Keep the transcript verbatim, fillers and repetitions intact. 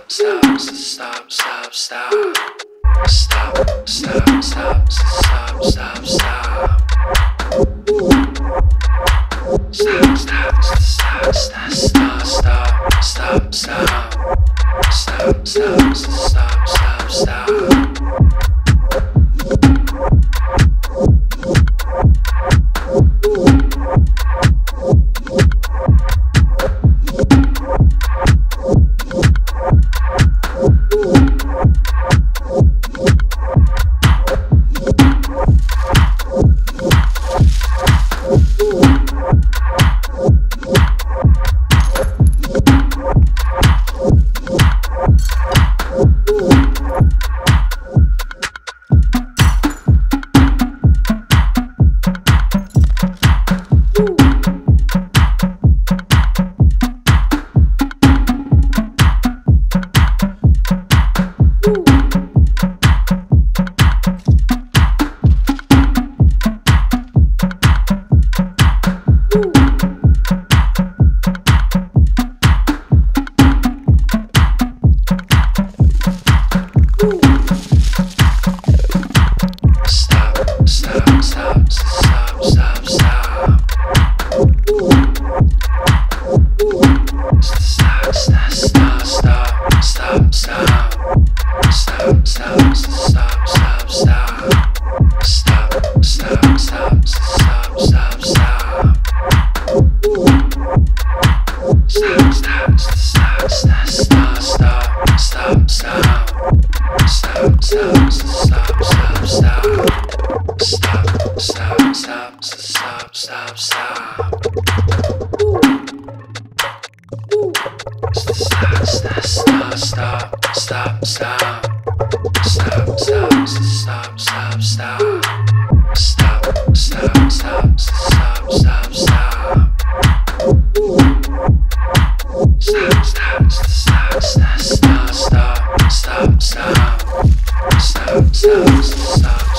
Stop, stop, stop, stop. Stop, stop, stop, stop, stop, stop. Stop, stop, stop, stop, stop, stop, stop. Stop, stop, stop, stop, stop. Stop, stop, stop, stop, stop, stop. Stop, stop, stop, stop, stop, stop, stop. Stop, stop, stop, stop, stop. Stop, stop, stop, stop, stop, stop. Stop, stop, stop, stop, stop, stop, stop. Stop, stop, stop, stop, stop. Stop, stop, stop, stop, stop, stop. Stop, stop, stop, stop, stop, stop. Stop, stop, stop, stop, stop. Stop, stop, stop, stop, stop, stop. Stop, stop, stop, stop, stop, stop, stop. Stop, stop, stop,